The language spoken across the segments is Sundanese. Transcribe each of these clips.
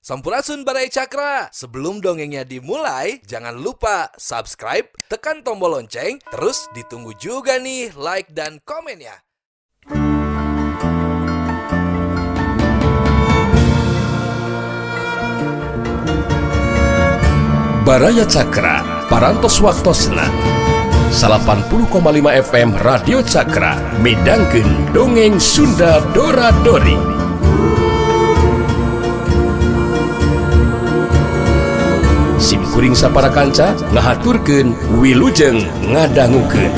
Sampurasun Baraya Cakra. Sebelum dongengnya dimulai, jangan lupa subscribe, tekan tombol lonceng, terus ditunggu juga nih like dan komennya. Baraya Cakra, Parantos Waktosna 80,5 FM Radio Cakra midangkeun dongeng Sunda Dora Dori. Sim kuring sapara kanca ngahaturkeun wilujeng ngadangukeun.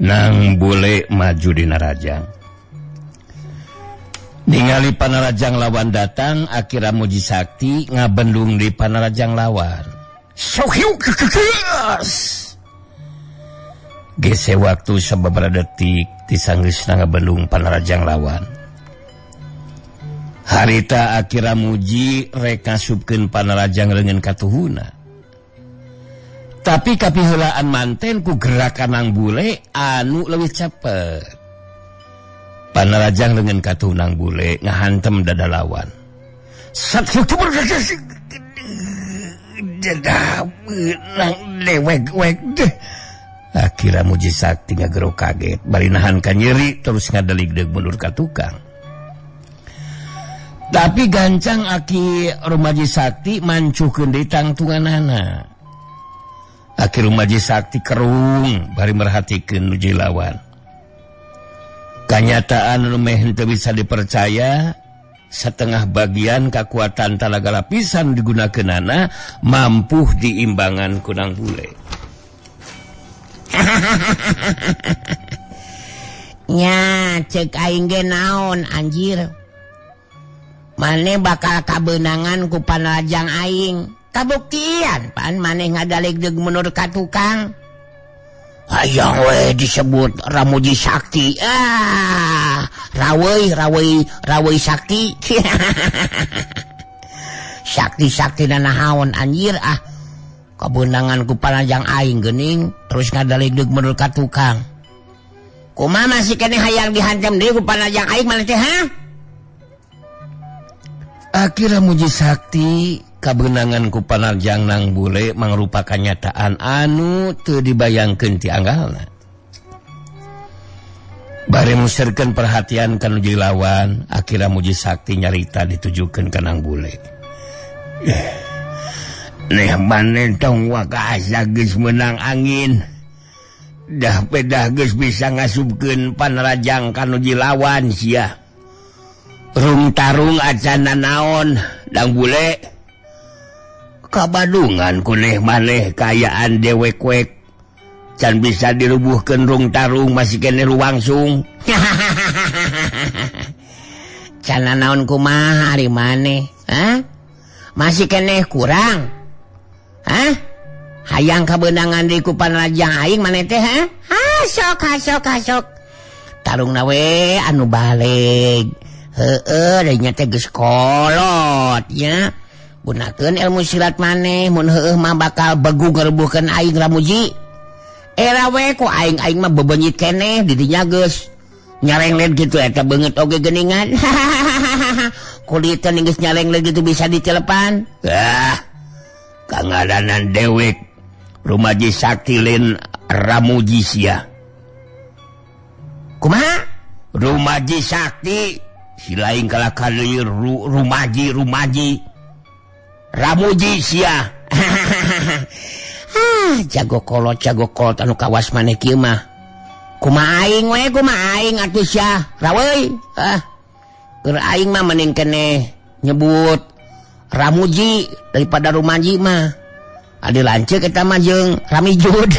Nang bule maju dina rajang. Ningali panarajang lawan datang, akhirnya Muji Sakti ngabendung di panarajang lawan. Gese waktu sababaraha detik tisanggeusna ngabendung panarajang lawan. Harita akhirnya Muji rek ngasupkeun panarajang leungeun katuhuna. Tapi kapiheulaan manten ku gerakan nang bule anu leuwih cepet. Panarajang leungeun katuh nang bule ngahantem dada lawan. Akhirnya Muji Sakti ngagero kaget, bari nahan ka nyeri terus ngadeligdeug mundur ka tukang. Tapi gancang aki Rumaji Sakti mancuhkeun deui tangtunganana. Akhir Rumaji Sakti kerung bari merhatikeun nu lawan. Kanyataan nu meh henteu bisa dipercaya, setengah bagian kakuatan talaga lapisan digunakeunana mampu diimbangan ku nang bule. Nya cek aing ge naon anjir. Mane bakal kabeunangan ku panarajang aing. Kabuktian pan maneh ngadalegdeg mundur ka tukang. Hayang we disebut Ramuji Sakti. Ah, raweuy raweuy raweuy sakti. Sakti-sakti nanahaon anjir ah. Kabeunangan ku panajang aing geuning terus ngadalegdeg mundur ka tukang. Kumaha masih keneh hayang dihantem deui ku panajang aing maneh teh ha? Akhirnya Muji Sakti kabeunangan ku panarjang nang bule mangrupakan nyataan anu teu dibayangkeun ti anggalna. Bari muserkeun perhatian ka nu lawan, akhirnya Muji Sakti nyarita ditujukeun ka nang bule. Neh maneh tong waka asa geus meunang angin. Dah pedah geus bisa ngasupkeun panarajang ka nu lawan sia. Rung tarung acana naon dang bule. Kabadungan kuneh maneh kayaan dewek-wek can bisa dirubuhkeun rung tarung masih kene luangsung. Cana naon kumaha ari maneh? Hah? Masih keneh kurang? Hah? Hayang kabeunangan deui ku panarajang aing maneh teh ha? Hasok hasok hasok. Tarungna we anu baleg. Heueuh da nya teh geus kolot nya. Gunakeun ilmu silat maneh mun heueuh mah bakal begu ngarebuhkeun aing Ramuji. Era we ku aing-aing mah bebenyit keneh di dinya geus nyarenglet kitu eta beungeut oge geuningan. Kulit teh geus nyarenglet kitu bisa dicelepan. Ah, kangaranan dewek Rumaji Sakti lain Ramuji sia. Kumaha? Rumaji Sakti si lain kalah kali Rumaji Rumaji Ramuji sia. Ah, jago kolot anu kawas maneh kieu mah. Kumaha aing we, kumaha aing atuh sia. Raweuy. Ah. Keur aing mah mending keneh nyebut Ramuji daripada Rumaji mah. Adi lanceuk eta mah jeung Ramijud.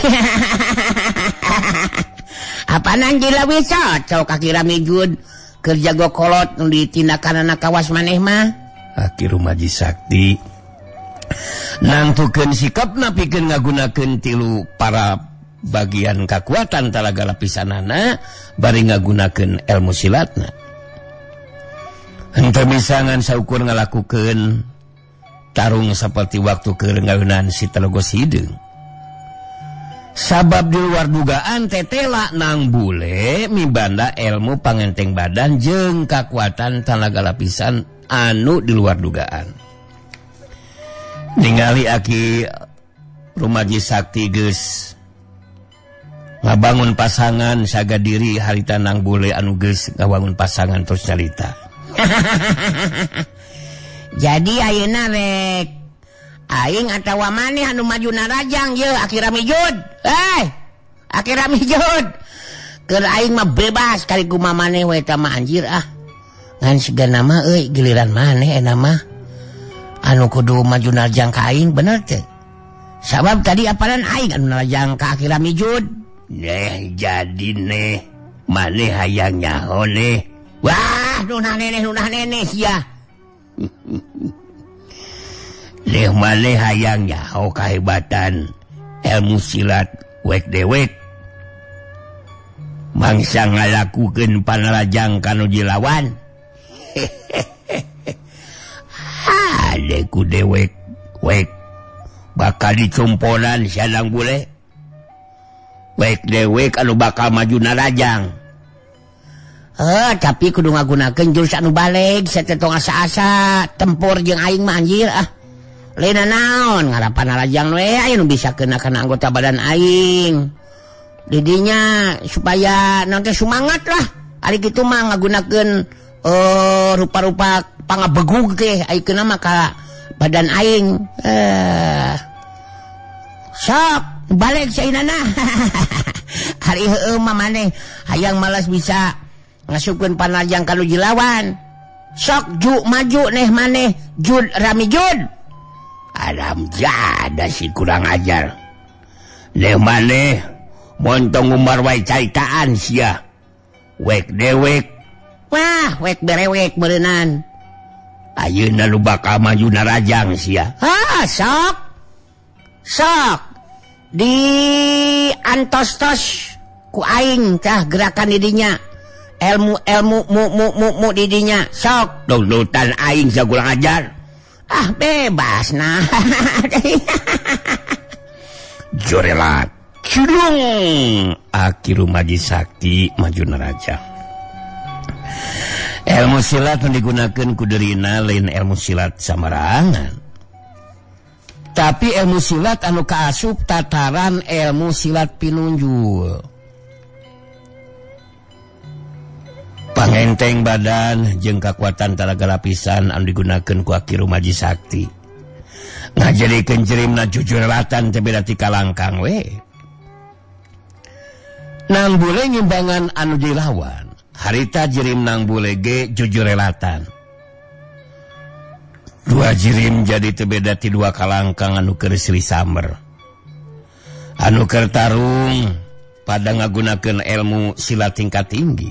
Apaan anjir leuwih cocok kaki Ramijud keur jago kolot nu ditindakanana kawas maneh mah. Aki Rumaji Sakti nangtukeun sikapna pikeun ngagunakeun tilu para bagian kakuatan talaga lapisanana bari ngagunakeun ilmu silatna. Henteu misangan saukur ngalakukeun tarung seperti waktu keur ngaweunan si Telogo Sideung. Sabab di luar dugaan tetela nang bule mibanda ilmu pangenteng badan jeung kakuatan talaga lapisan anu di luar dugaan. Ningali Aki Rumaji Sakti geus ngabangun pasangan saga diri harita nang bule anu geus ngabangun pasangan terus nyarita. Jadi ayeuna rek aing atawa maneh anu maju narajang ye Aki Ramijud. Aki Ramijud. Keur aing mah bebas kali kumaha maneh we eta mah anjir ah. Ngan sigana mah euy giliran maneh eta mah anu kudu maju narajang ka aing bener teh. Sabab tadi apalan aing anu narajang ka Aki Ramijud. Neh jadi neh maneh hayang nyaho neh. Wah, nunah neneh sia. Neh maneh hayang nyaho kahebatan ilmu silat wek dewek. Mangsa ngalakukeun panarajang kanu dilawan. Adeku dewek wek bakal dicumponan sianang bule. Wek dewek anu bakal maju narajang. Tapi kudu ngagunakeun jurus anu baleg sateh tong asa-asa tempur jeung aing mah anjir ah. Lain naon ngarapan narajang we aya nu bisa kena kana anggota badan aing. Didinya supaya naon teh sumangat lah. Ari kitu mah ngagunakeun rupa-rupa pangabegug teh ayeuna mah ka badan aing. Sok balik sainana. Hari heueuh mah maneh hayang malas bisa ngasupkeun panajang ka nu jilawan. Sok ju maju neh maneh Jud Ramijud. Alam jada si kurang ajar. Neh maneh montong ngumbar wae caritaan sia. Wek dewek. Wah, wek berewek beureunan. Ayeuna nu bakal maju narajang sia. Ha, sok. Sok. Di antos-tos ku aing tah gerakan didinya. Ilmu-ilmu mu didinya. Sok. Dongdutan aing sagurang ajar. Ah, bebas nah. Jorelat. Cilung. Aki Rumaji Sakti maju narajang. Ilmu silat nu digunakeun ku dirina lain ilmu silat samarangan. Tapi ilmu silat anu kaasup tataran ilmu silat pinunjul. Pangenteng badan jeung kakuatan talaga lapisan anu digunakeun ku Aki Rumaji Sakti. Ngajadikeun jerimna jujurlatan teh beda ti kalangkang we. Nang bule ngimbangan anu dilawan. Harita jirim nang bule ge jujurelatan. Dua jirim jadi teu beda ti dua kalangkang anu keur silih samber. Anu keur tarung pada ngagunakeun ilmu silat tingkat tinggi.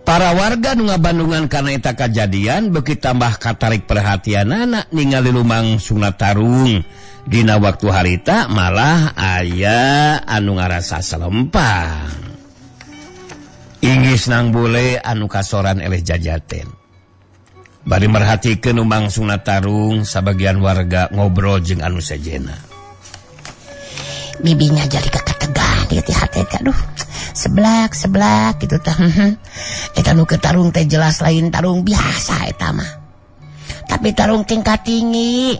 Para warga nu ngabandungan kana eta kajadian beuki tambah katarik perhatianana ningali lumangsungna tarung. Dina waktu harita malah aya anu ngarasa selempang. Inggis nang bule anu kasoran eleh jajaten. Bari merhatikeun lumangsungna tarung sabagian warga ngobrol jeung anu sejena. Bibinya jadi kakategang ieu teh hate teh aduh. Seblak gitu tah. Eta nu keur tarung teh jelas lain tarung biasa eta mah. Tapi tarung tingkat tinggi.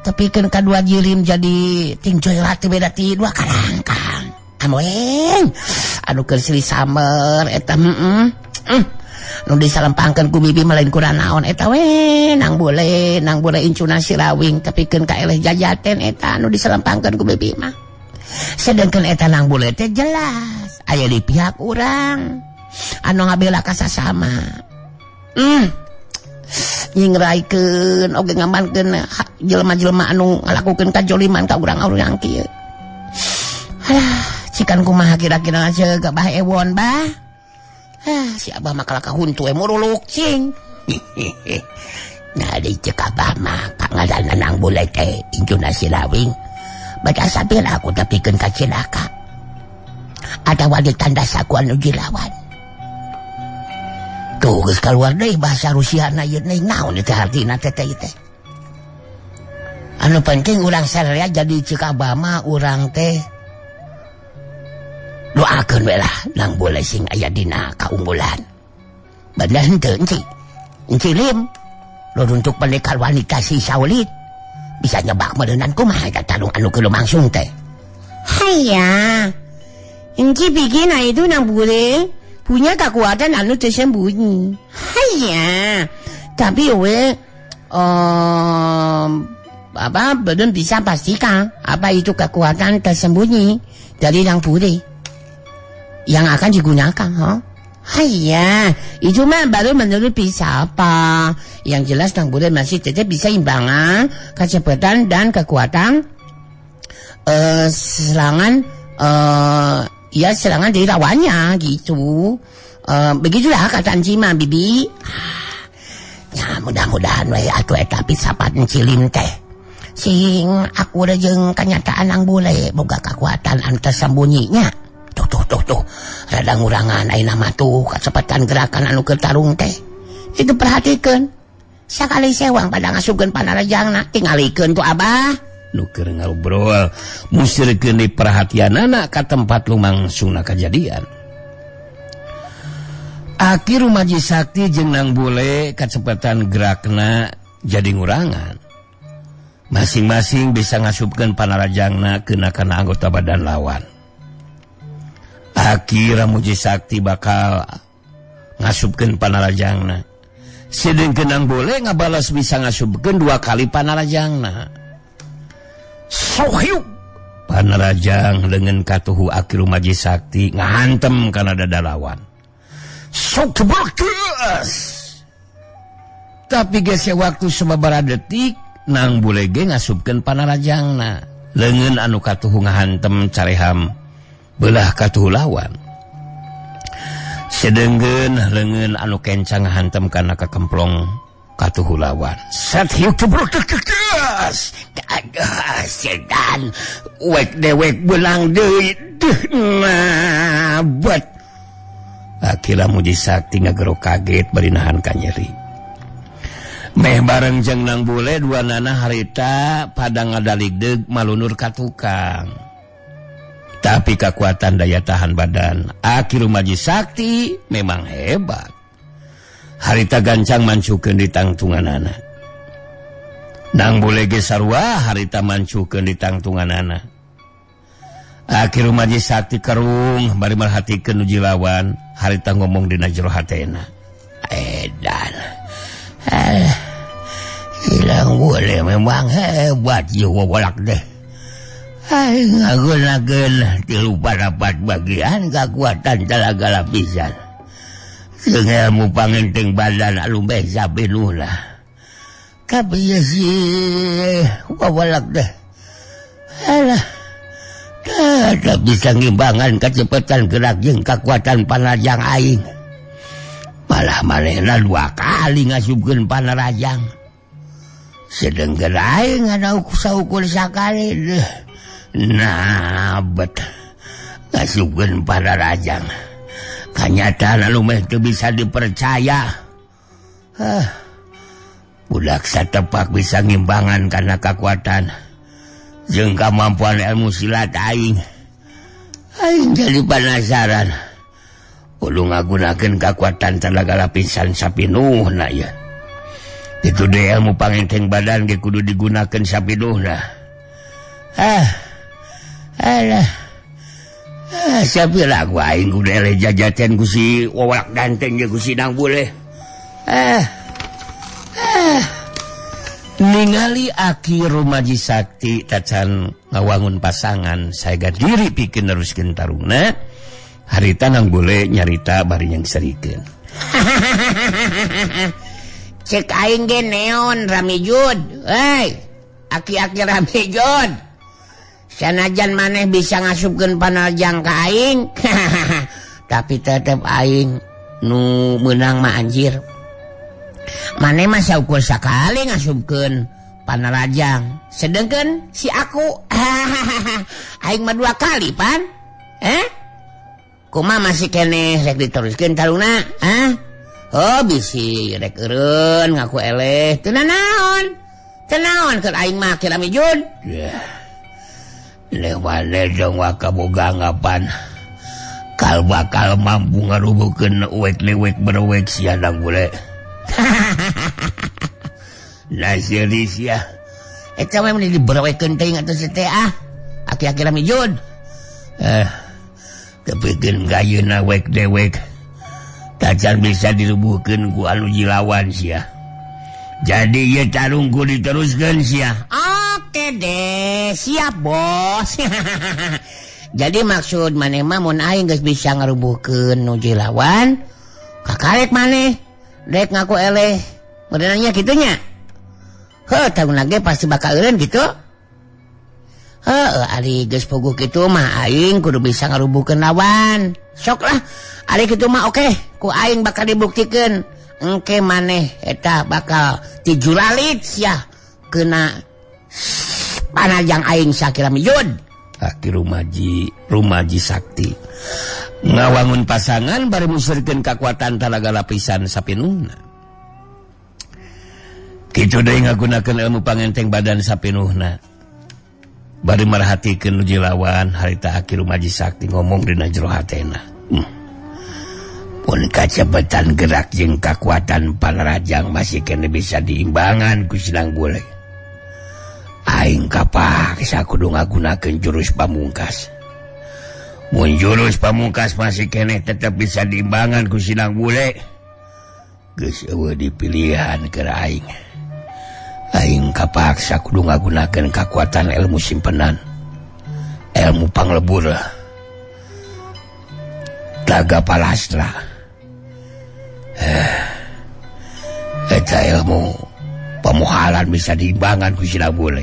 Tapi keun kadua jirim jadi ting joylat teh beda ti dua karangkang. Amoeng. Anu keur silih samer eta Nu disalempangkeun ku bibi mah lain kurang naon eta we nang bule incuna sirawing tapi keun ka eleh jajaten eta nu disalempangkeun ku bibi mah. Sedangkan eta nang bule teh jelas aya di pihak urang. Anu ngabela ka sasama. Nyingraikeun oge ngamankeun jelema-jelema anu ngalakukeun kajoliman ka urang-urang kieu. Alah, cikan kumaha kira-kira ceuk Bah Ewon, Bah. Ah, si Abah mah kalah kahuntu we muruluk cing. Nah, di ceuk Abah mah pangaranna Nang Bule teh incuna silawing. Baca sapir aku tepikeun ka cilaka. Atawa ditandas aku anu jilawan. Tuh geus kaluar deui bahasa Rusia na ieu naon teh hartina teh teh. Anu penting urang sararea jadi ceuk Abah mah urang teh doakeun we lah Nang Bule sing aya dina kaunggulan. Bener henteu encik. Encik Lim loruntuk pendekar wanita si Saulit bisa nyebak meureunan kumaha eta tarung anu keur lumangsung teh. Haya. Encik bikin itu Nang Bule punya kekuatan anu tersembunyi. Haya. Tapi we apa belum bisa pastikan apa itu kekuatan tersembunyi dari Nang Bule yang akan digunakan, huh? Haiya, itu mah baru menurut bisa apa. Yang jelas Nang Bule masih tetap bisa imbangan kecepatan dan kekuatan serangan ya serangan dari lawannya gitu. Begitulah kata Encima Bibi. Ya mudah-mudahan we atuh eta pisapat Encilim teh. Sing aku jeung kenyataan Nang Bule boga kekuatan anu tersembunyinya. Tuh tuh tuh tuh rada ngurangan ayeuna mah tuh kecepatan gerakan anu keur tarung teh. Itu perhatikeun. Sakali sewang pada ngasupkeun panarajangna tingalikeun ku Abah. Nu keur ngobrol musirkeun di perhatianana ka tempat lumangsungna kajadian. Aki Rumaji Sakti jeung Nang Bule kecepatan gerakna jadi ngurangan. Masing-masing bisa ngasupkeun panarajangna keuna kana anggota badan lawan. Aki Ramuji Sakti bakal ngasupkeun panarajangna. Sedengkeun Nang Bule ngabalas bisa ngasupkeun 2 kali panarajangna. Sohyuk panarajang lengan katuhu Aki Rumaji Sakti ngahantem kana dada lawan. Sok kebakas. Tapi gese waktu sababaraha detik Nang Bule ge ngasupkeun panarajangna. Leungeun anu katuhu ngahantem careham belah katuhu lawan. Sedengkeun leungeun anu kencang ngahantem kana kakemplong katuhu lawan. Set hiuk kebakas. Aduh, sedan wek dewek belang deui deuh nabet. Aki Ramuji Sakti ngagero kaget bari nahan kanyeri. Meh bareng jeung Nang Bule dua nana harita pada ngadaligdeug malunur ka tukang. Tapi kekuatan daya tahan badan Aki Rumaji Sakti memang hebat. Harita gancang mancukeun di tangtunganana. Nang Bule ge sarua harita mancukeun di tangtunganana. Aki Rumaji Sakti kerung bari merhatikeun nu jilawan, harita ngomong dina jero hatena. Edan. Hilang boleh memang hebat ieu wawalak deh. Aing ngagunakeun 3-4 bagian kekuatan talaga lapisan. Jeung ilmu pangenteng badan anu meh sabenuhna. Tapi ieu si wawalak deh. Alah. Tak bisa ngimbangan kecepatan gerak jeung kekuatan panarajang aing. Malah manehna 2 kali ngasupkeun panarajang. Sedengkeun aing ada saukur sakali deh. Nah, bet ngasupkeun panarajang. Kanyataan anu meh teu bisa dipercaya. Budak satepak bisa ngimbangan kana kekuatan jeung kemampuan ilmu silat aing. Aing jadi penasaran. Kudu ngagunakeun kekuatan tenaga lapisan sapinuhna ya. Itu deh ilmu pangenteng badan ge kudu digunakeun sapinuhna. Alah. Sapira ku aing kudu eleh jajaten ku si wawak ganteng jeung ku si Nang Bule. Ningali Aki Rumaji Sakti tacan ngawangun pasangan saega diri pikeun neruskeun tarungna. Harita nang boleh nyarita bari yang serikeun. Cek aing ge neon Ramijud. Hei, aki-aki Ramijud. Sanajan maneh bisa ngasupkeun panarajang ka aing. Tapi tetep aing nu meunang mah anjir. Maneh mah saukur sakali ngasupkeun panarajang. Sedengkeun si aku aing mah 2 kali pan. Kumaha masih keneh rek diteruskeun taruna? Hah? Oh bisi rek eureun ngaku eleh. Teu nanaon. Teu naon keur aing mah Ki Ramijud. Lewane dong wakaboga anggapan kal bakal mampu ngarubukeun uwek-lewek berwek sia nang bule. Nasiri sia. Eta we mun diberwekeun teuing atuh si teh ah. Aki-aki Ramijud. Tepikeun gayeuna wek dewek. Tacan bisa dirubuhkeun ku anu jilawan sia. Jadi ieu tarung ku diteruskeun sia. Oke deh, siap bos. Jadi maksud maneh mah mun aing geus bisa ngarubuhkeun nu jilawan, kakarek maneh rek ngaku eleh. Merenanya kitu nya. Heuh, tahun lagi pasti bakal eureun kitu. Heuh, ari geus puguh kitu mah aing kudu bisa ngarubuhkeun lawan. Sok lah, ari kitu mah oke, ku aing bakal dibuktikeun. Engke maneh eta bakal tijuralit sia kena panajang aing Sakira Mijud. Aki rumaji sakti. Ngawangun pasangan bari musirkeun kakuatan talaga lapisan sapinuhna. Kitu deui ngagunakeun ilmu pangenteng badan sapinuhna. Bari merhatikeun nu jilawan harita Aki Rumaji Sakti ngomong dina jero hatena. Pun kacepetan gerak jeung kakuatan panarajang masih kene bisa diimbangan ku Sinang Bule. Aing kapaksa kudu ngagunakeun jurus pamungkas. Mun jurus pamungkas masih kene tetep bisa diimbangan ku Sinang Bule. Geus eueuh dipilihan keur aing. Aing kapaksa kudu ngagunakeun kakuatan ilmu simpenan. Ilmu panglebur. Taga palastra. Eta ilmu pamuhalan bisa diimbangan ku Sinang Bule.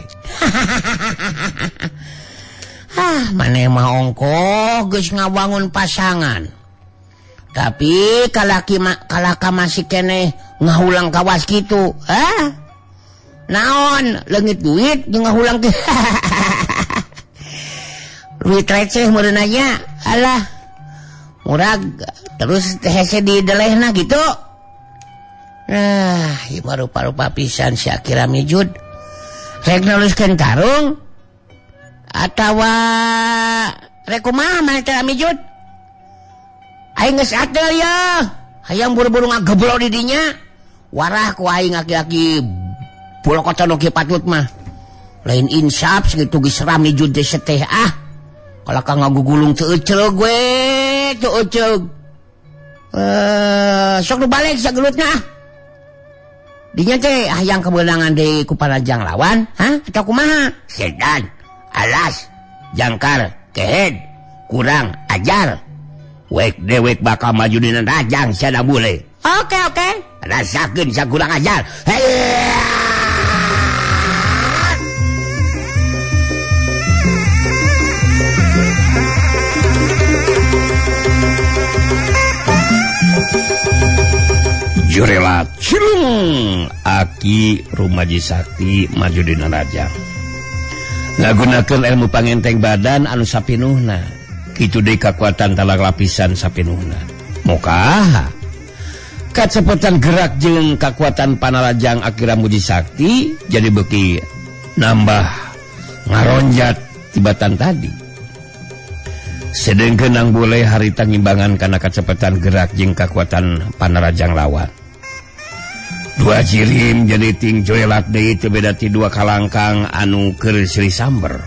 Ah, maneh mah ongkoh geus ngawangun pasangan. Tapi kalaka masih keneh ngahulang kawas kitu. Hah? Naon leungit duit jeung ngahulang teh. Duit receh meureun nya. Alah. Murag terus hese di delehna gitu. Nah, ieu mah rupa-rupa pisan si Aki Ramijud. Rek neruskeun tarung atawa rek kumaha maneh teh Ramijud? Aing geus atel ya. Hayang buru-buru ngageblo di dinya. Warah ku aing aki-aki bolokotan oge patut mah. Lain insaf sakitu geus Ramijud teh seteh ah. Kalaka ngagugulung teu euceug we, teu euceug. Sok nu balik sagelutna ah. Dinya teh hayang kemenangan deui ku panajang lawan, hah? Atau kumaha? Sedan, alas, jangkar, kehed, kurang ajar. Wek dewek bakal maju dina rajang sada bule. Oke, oke. Rasakeun sakurang ajar. Jurela cilung Aki Rumaji Sakti maju dina rajang. Ngagunakeun ilmu pangenteng badan anu sapinuhna. Kitu deui kakuatan talang lapisan sapinuhna. Mokaha kacepetan gerak jeung kakuatan panarajang Aki Rumaji Sakti jadi beuki nambah ngaronjat tibatan tadi. Sedengkeun nang boleh harita ngimbangan kana kacepetan gerak jeung kakuatan panarajang lawan. Dua jirim jadi ting joelak deui teu beda ti dua kalangkang anu keur silih samber.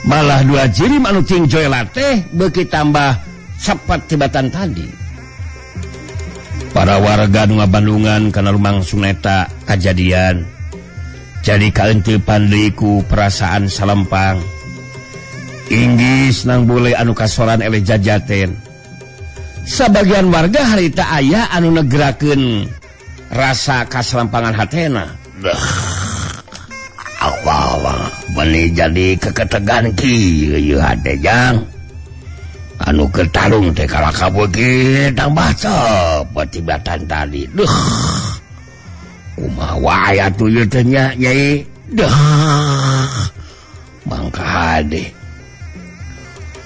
Malah dua jirim anu ting joelak teh beuki tambah cepat tibatan tadi. Para warga nu ngabandungan kana lumangsung eta kajadian jadi kaeuntepan deui ku perasaan salempang. Inggis nang bule anu kasoran eleh jajaten. Sabagian warga harita aya anu negerakeun rasa kaselampangan hatena. Allah beli jadi keketegan kieu ieu hate jang. Anu keur tarung teh kalah kabeuki tambah cepet tibatan tadi. Duh. Kumaha wae atuh ieu teh nya Nyai. Duh. Mangka hade.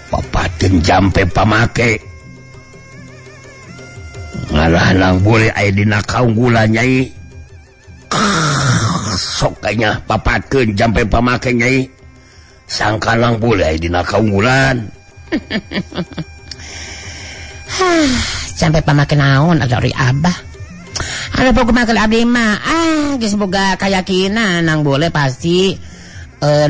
Papateun jampe pamake. Ngalah nang boleh aya dina kaunggulan Nyai. Sok kayaknya papatkeun jampe pamake Nyai. Sangka nang boleh aya dina kaunggulan. Sampai pamake naon atau ari abah. Ada pokok makel abdi mah geus boga kayakinan nang boleh pasti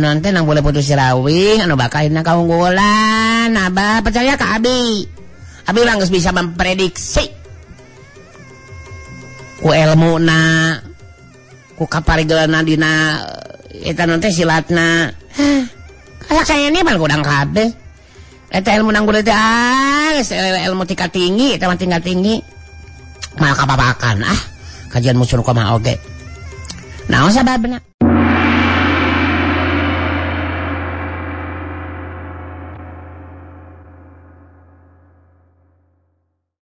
nanti nang boleh putus sirawing anu bakal dina kaunggulan. Abah percaya ka abi. Abi urang geus bisa memprediksi ku elmuna ku kaparigeulna dina eta nanti silatna. Kayak saya ini mah gudang kabeh. Eta ilmu nang gudang teh ilmu tingkat tinggi, eta mah tingkat tinggi. Malah kapapakan kajian musuh kumaha oge. Naon sababna?